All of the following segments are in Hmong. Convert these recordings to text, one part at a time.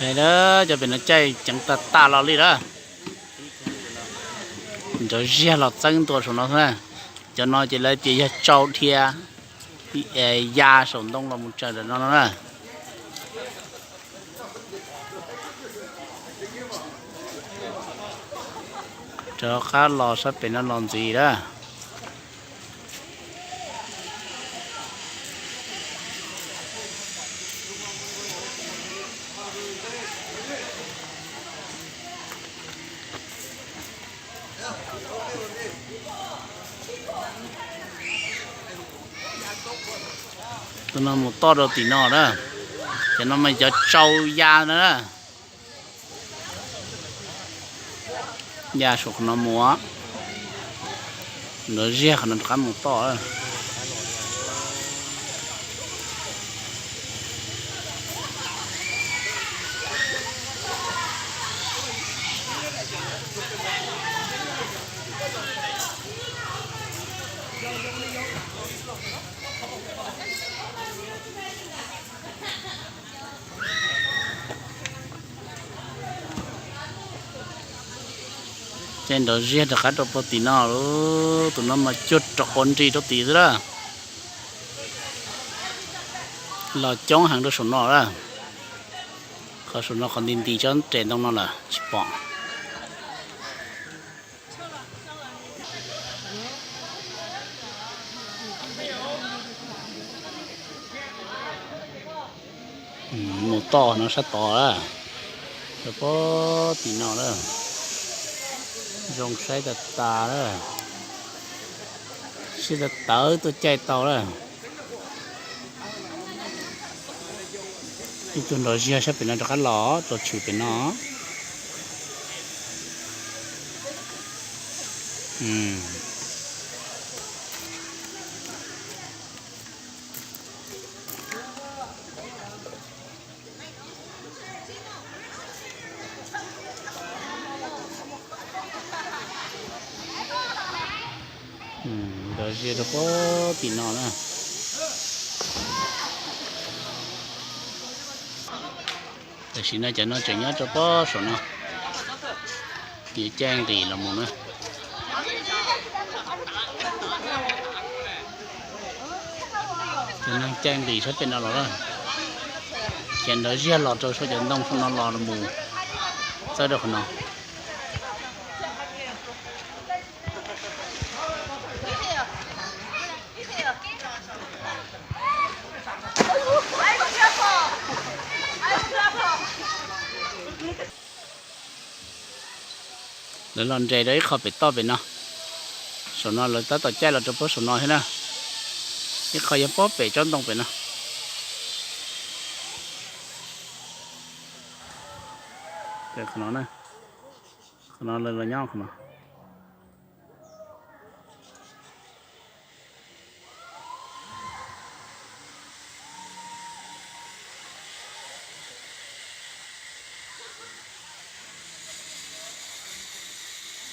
Cov pem no caij ceev tag tas los li lawm. Nrov ziag los txeeb ntua saum no xwb na. Cov no ces lawv tias yog tsau dhia ya saum ntoo los mus tsaws ntawm no no na. Rov qab los sab pem no los ntxiv lawm. Tus no mus toj rau tim no na. Cov no mas cov tsau ya na. Ya saum qhov no mus. Nrov ziag qhov no rov qab mus toj. Caij nrov ziag rov qab rau puag tim no lawm. Tus no mas cuag rov quav nris rau tim xwb lawm. Los coob heev rau saum no lawm. Qhov saum no qhov nti nti tsob res ntoo no lawm tsis pom. Mus toj no sab tod lawm, rau puag tim no lawm. Zoo saib tas tas lawm. Sib tawv tawv tuaj caij tau lawm. Ib tug nrov ziag sab pem no rov qab los rau tshwm pem no. Nrov ziag rau puag tim no na. Tam sim no cov no tseem nyob rau puag saum no, yuav caij nqis los mus na. Tus neeg caij nqis sab pem no los na, ces nrov ziag los rau saum cov ntoo saum no los mus txawb rau qhov no. Lawv los nres rau ib qho pem toj pem no. Saum no lawv tab tom caij los rau puag saum no thiab na. Ib qho yog puag pem tsob ntoo pem no. Qhov no, qhov no lawv los nyob qhov no.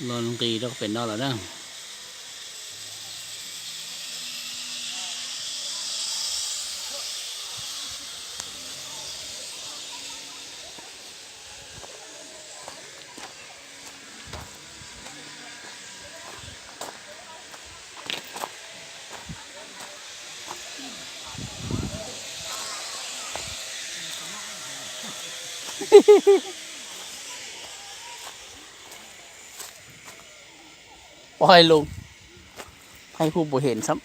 Los nqis rau pem no lawm na. Pov hais lus, thaij hu pus hem xwb.